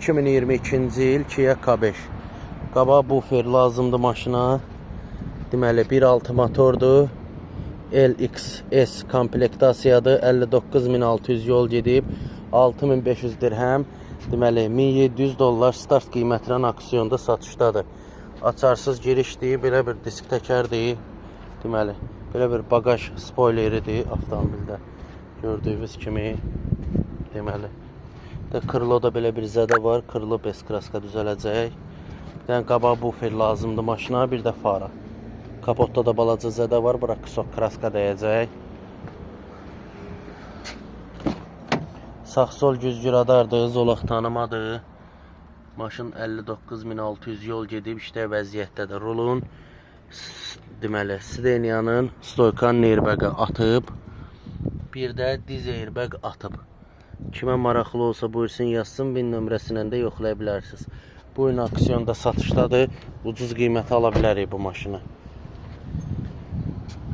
2022-ci il Kia K5. Qabaq bufer lazımdır maşına. Deməli 1.6 motordur. LXS komplektasiyadır. 59.600 yol gedib. 6500 dirhəm. Deməli 1700 dollar start qiymətinə auksionda satışdadır. Açarsız girişdir, belə bir disk təkərdir. Deməli, belə bir bagaj spoileridir avtomobildə. Gördüyünüz kimi deməli. Də krıloda belə bir zədə var. Krılo bez kraska düzələcək. Bir dənə qabaq bufer lazımdır maşına, bir də fara. Kapotda da balaca zədə var, bura qısok kraska dəyəcək. Sağ-sol güzgü radardır, zolaq tanımadır. Maşın 59.600 yol gedib, işdə vəziyyətdədir. Rulun deməli, sideniyanın stoykan airbagı atıb. Bir də diz airbag atıb. Kimə maraqlı olsa buyursun yazsın, VIN nömrəsindən də yoxlaya bilərsiniz. Bu gün auksionda satışdadır. Ucuz qiymətə ala bilərik bu maşını.